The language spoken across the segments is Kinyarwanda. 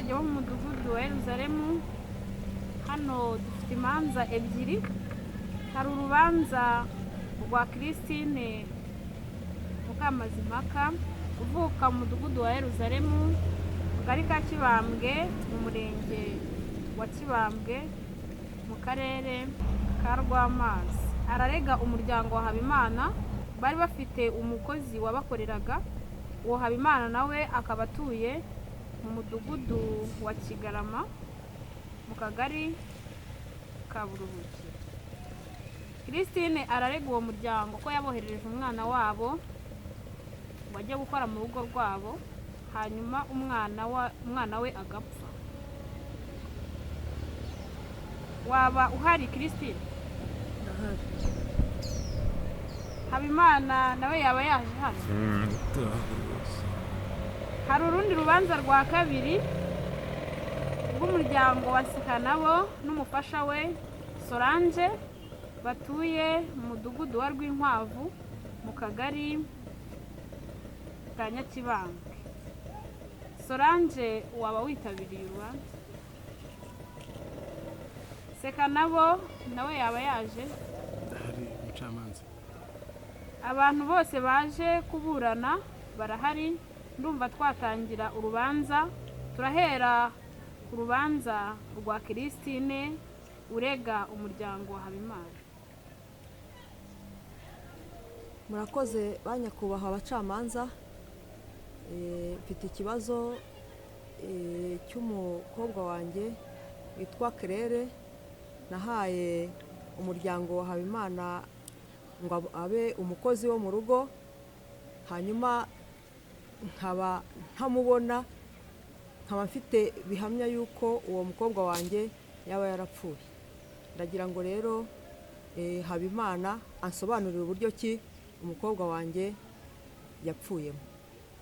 Abaturage bo mu mudugudu wa Yeruzalemu, hano dufite imanza ebyiri. Hari urubanza rwa Christine Mukamazimpaka uvuka mu mudugudu wa Yeruzalemu, mu kagari ka Kibambwe, mu murenge wa Kibambwe, mu karere ka Rwamazi. Ararega umuryango wa Habimana, bari bafite umukozi wabakoreraga. Uwo Habimana nawe akaba atuye mu mudugudu wa Kigarama, mu kagari ka Buruhukiro. Christine ararega uwo muryango ko yaboherereje umwana wabo ngo ajye gukora mu rugo rwabo, hanyuma umwana we agapfa. Waba uhari, Christine? Ndahari. Habimana nawe yaba yaje hano? Turahari rwose. Hari urundi rubanza rwa kabiri rw'umuryango wa Sekanabo n'umufasha we Solange, batuye mu mudugudu wa Rwinkwavu, mu kagari ka Nyakibambwe. Solange, waba witabiriye urubanza? Sekanabo nawe yaba yaje? Ndahari, umucamanza. Abantu bose baje kuburana barahari. Ndumva twatangira urubanza. Turahera ku rubanza rwa Christine urega umuryango wa Habimana. Murakoze ba nyakubahwa abacamanza. Mfite ikibazo cy'umukobwa wanjye witwa Claire, nahaye umuryango wa Habimana ngo abe umukozi wo mu rugo, hanyuma nkaba ntamubona, nkaba mfite bihamya yuko uwo mukobwa wanjye yaba yarapfuye. Ndagira ngo rero Habimana ansobanurire uburyo ki umukobwa wanjye yapfuyemo.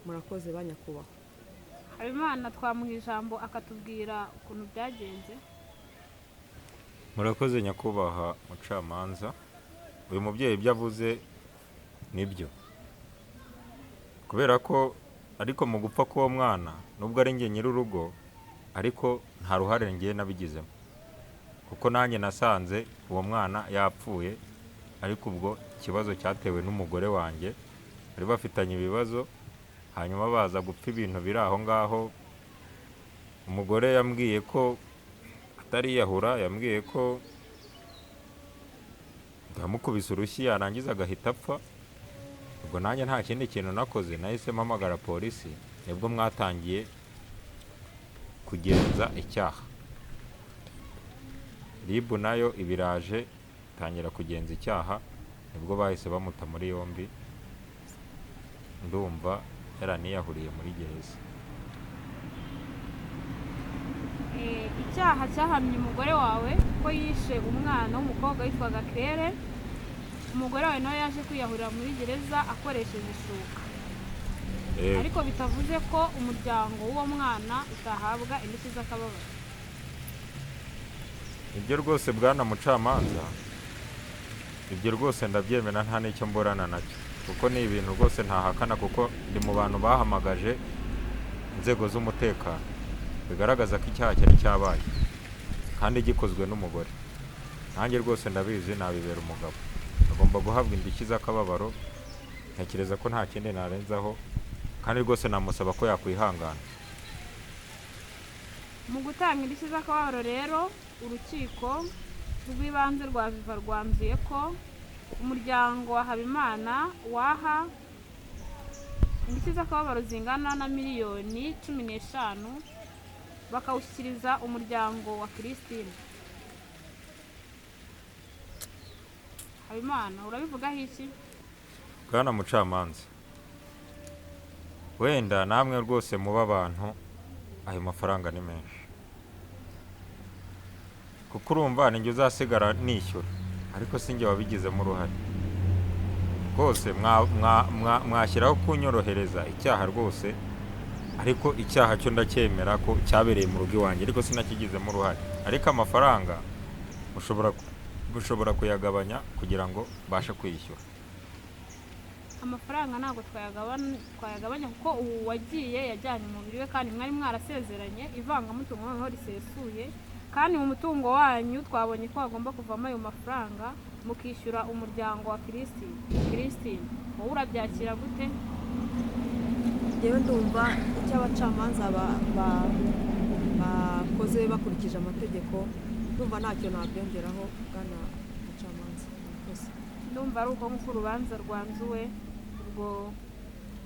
Murakoze ba nyakubahwa. Habimana twamuha ijambo akatubwira ukuntu byagenze. Murakoze, nyakubahwa mucamanza. Uyu mubyeyi ibyo avuze nibyo, kubera ko ariko mu gupfa k'uwo mwana, nubwo ari njye nyir'urugo, ariko nta ruhare ngiye nabigizemo, kuko nanjye nasanze uwo mwana yapfuye. Ariko ubwo ikibazo cyatewe n'umugore wanjye, bari bafitanye ibibazo, hanyuma baza gupfa ibintu biri aho ngaho. Umugore yambwiye ko atariyahura, yambwiye ko yamukubise urushyi yarangiza agahita apfa. Ubwo nanjye nta kindi kintu nakoze, nahise mpamagara polisi, nibwo mwatangiye kugenza icyaha. RIB nayo ibiraje itangira kugenza icyaha, nibwo bahise bamuta muri yombi. Ndumva yaraniyahuriye muri gereza. Icyaha cyahamye umugore wawe ko yishe umwana w'umukobwa witwaga Claire. Umugore wawe nawe yaje kwiyahurira muri gereza akoresheje ishuka. Ariko bitavuze ko umuryango w'uwo mwana utahabwa indishyi z'akababaro. Ibyo rwose, bwana mucamanza, ibyo rwose ndabyemera, nta n'icyo mburana nacyo, kuko ni ibintu rwose ntahakana, kuko ndi mu bantu bahamagaje inzego z'umutekano, bigaragaza ko icyaha cyari cyabaye kandi gikozwe n'umugore. Nanjye rwose ndabizi, nabibera umugabo, agomba guhabwa indishyi z'akababaro. Ntekereza ko nta kindi narenzaho, kandi rwose namusaba ko yakwihangana. Mu gutanga indishyi z'akababaro rero, urukiko rw'ibanze rwa Jtiva rwanzuye ko umuryango wa Habimana waha indishyi z'akababaro zingana na miliyoni 15, bakawushyikiriza umuryango wa Christine. Habimana, urabivugaho iki? Bwana mucamanza, wenda namwe rwose muba abantu, ayo mafaranga ni menshi, kuko urumva ninjye uzasigara nishyura, ariko si njye wabigizemo uruhare. Rwose mwashyiraho kunyorohereza icyaha rwose, ariko icyaha cyo ndacyemera ko cyabereye mu rugo iwanjye, ariko sinakigizemo uruhare. Ariko amafaranga mushobora kuyagabanya kugira ngo mbashe kwishyura. Amafaranga ntabwo twayagabanya kuko ubu wagiye yajyanye umubiri we, kandi mwari mwarasezeranye ivangamutungo noneho risesuye, kandi mu mutungo wanyu twabonye ko hagomba kuvamo ayo mafaranga mukishyura umuryango wa Christine. Christine, wowe urabyakira gute? Njyewe ndumva icyo abacamanza bakoze bakurikije amategeko, ndumva ntacyo nabyongeraho, bwana mucamanza. Murakoze. Ndumva ari uko nk'uko urubanza rwanzuwe, ubwo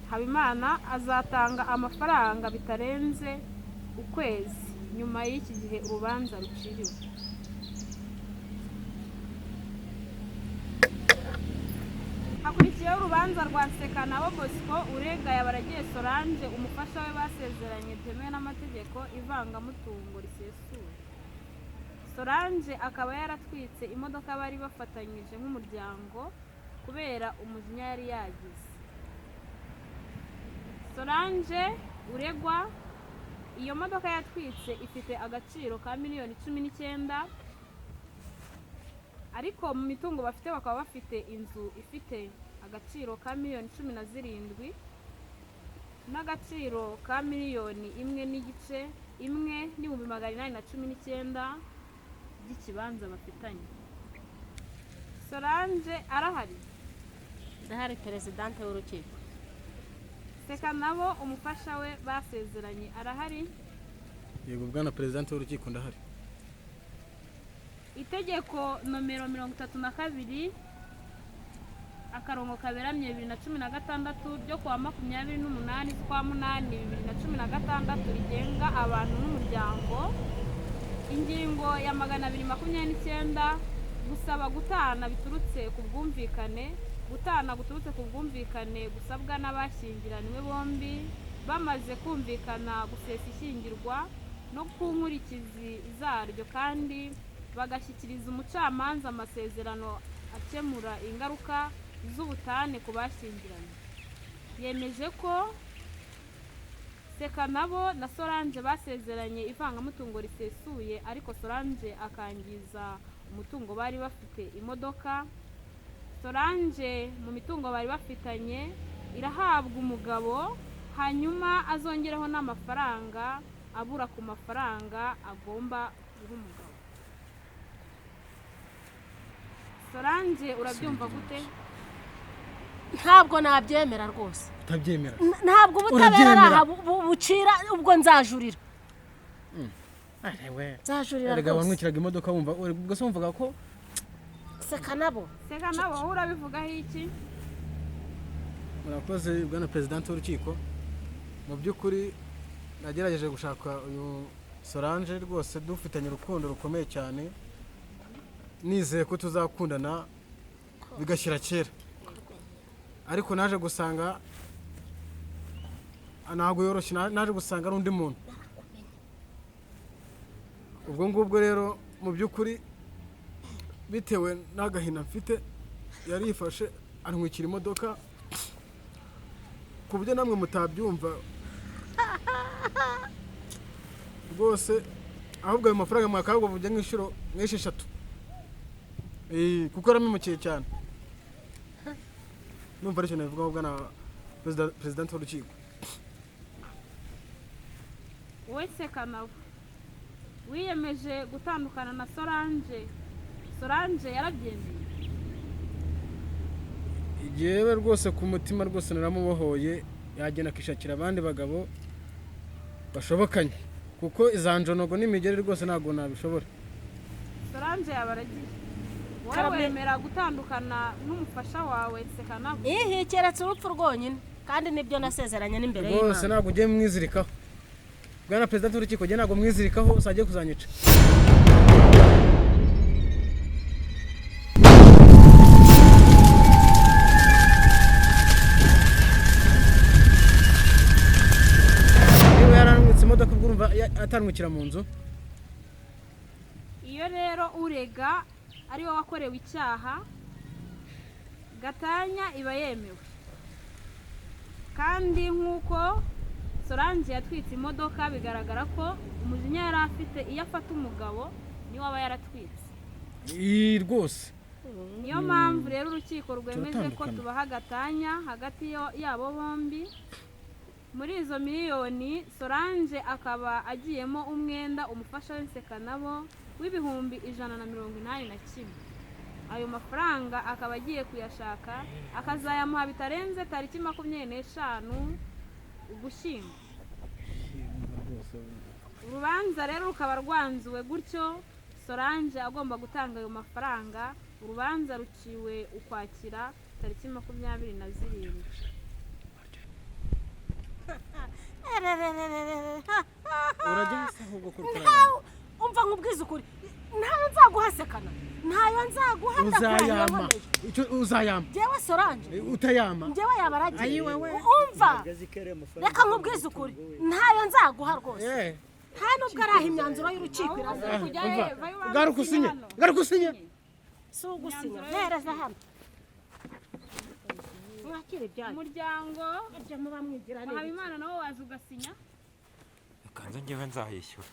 Habimana azatanga amafaranga bitarenze ukwezi nyuma y'iki gihe urubanza ruciriwe. Hakurikiyeho urubanza rwa Nsekanabo Bosco urega Yabaragiye Solange umufasha we basezeranye byemewe n'amategeko ivangamutungo risesuye. Solange akaba yaratwitse imodoka bari bafatanyije nk'umuryango kubera umujinya yari yagize. Solange uregwa iyo modoka yatwitse ifite agaciro ka 19 miliyoni, ariko mu mitungo bafite bakaba bafite inzu ifite agaciro ka 17 miliyoni n'agaciro ka 1.5 miliyoni 1,819 000 by'ikibanza bafitanye. Solange arahari? Ndahari, perezidante w'urukiko. Nsekanabo umufasha we basezeranye arahari? Yego, bwana perezidante w'urukiko, ndahari. Itegeko nomero 32/2016 ryo kuwa 28/8/2016 rigenga abantu n'umuryango, ingingo ya 229, gusaba gutana biturutse ku bwumvikane. Gutana guturutse ku bwumvikane gusabwa n'abashyingiranywe bombi bamaze kumvikana gusesa ishyingirwa no ku nkurikizi zaryo, kandi bagashyikiriza umucamanza amasezerano akemura ingaruka z'ubutane ku bashyingiranywe. Yemeje ko Nsekanabo na Solange basezeranye ivangamutungo risesuye, ariko Solange akangiza umutungo bari bafite, imodoka. Solange mu mitungo bari bafitanye irahabwa umugabo, hanyuma azongeraho n'amafaranga abura ku mafaranga agomba guha umugabo. Solange, urabyumva gute? Ntabwo nabyemera rwose. Utabyemera? Ntabwo ubutabera Urabyemera? aha bucira, ubwo nzajurira. Arewe. Nzajurira Erega rwose. wamwikiraga imodoka, wumva ubwo se wumvaga ko Nsekanabo. Nsekanabo, wowe urabivugaho iki? Murakoze, bwana perezidante w'urukiko. Mu by'ukuri nagerageje gushaka uyu Solange rwose, dufitanye urukundo rukomeye cyane, nizeye ko tuzakundana bigashyira kera, ariko naje gusanga ntabwo yoroshye. Naje gusanga ari undi muntu. Ubwo ngubwo rero, mu by'ukuri, bitewe n'agahinda mfite, yarifashe antwikira imodoka ku buryo namwe mutabyumva rwose. Ahubwo ayo mafaranga mwakabwa bujya nk'inshuro nk'esheshatu. Kuko yaramemukiye cyane. Numva aricyo nabivugaho, bwana perezida w'urukiko. Wowe Nsekanabo, wiyemeje gutandukana na Solange, Solange yarabyemeye? Yewe, rwose ku mutima rwose naramubohoye, yagenda akishakira abandi bagabo bashobokanye, kuko iza njonogo n'imigeri rwose ntabwo nabishobora. Solange yabaragiye, wowe Karame. wemera gutandukana n'umufasha wawe Nsekanabo? Ihi, keretse urupfu rwonyine, kandi nibyo nasezeranye n'imbere Rwose y'Imana. ntabwo ugiye mwizirikaho, bwana perezida w'urukiko, njye ntabwo mwizirikaho, uzagiye kuzanyica. Niba yarantwitse imodoka, ubwo urumva atantwikira mu nzu? Iyo rero urega ari we wakorewe icyaha, gatanya iba yemewe, kandi nk'uko Solange yatwitse imodoka, bigaragara ko umujinya yari afite, iyo afata umugabo niwe aba yaratwitse. Ii, rwose. Niyo mpamvu rero urukiko rwemeje ko Turatandukana. tubaha agatanya hagati yabo bombi. Muri izo miliyoni, Solange akaba agiyemo umwenda umufasha we Nsekanabo w'181,000. Ayo mafaranga akaba agiye kuyashaka, akazayamuha bitarenze tariki 25 Ugushyingo. Urubanza rero rukaba rwanzuwe gutyo, Solange agomba gutanga ayo mafaranga. Urubanza ruciwe Ukwakira tariki 27. Urajya hasi ahubwo ko Ntawe umva, nkubwize ukuri, ntayo nzaguhasekana, ntayo nzaguha, ndakurahiye. Uzayama. Nkomeje. Icyo uzayama. Njyewe Solange? Utayama. Njyewe yaba aragiye. Ayiwe we. Umva, reka nkubwize ukuri, ntayo nzaguha rwose. Nta nubwo araha imyanzuro y'urukiko iraza. Kujya Umva, he? Vayo ubanze garuka usinye usinye. hano. Garuka usinye. Si ugusinya, mpereza hano, mwakire ibyanyu. Umuryango Ibyo muba mwigira ni ibiki? Habimana nawe waza ugasinya. Reka nze njyewe nzayishyura.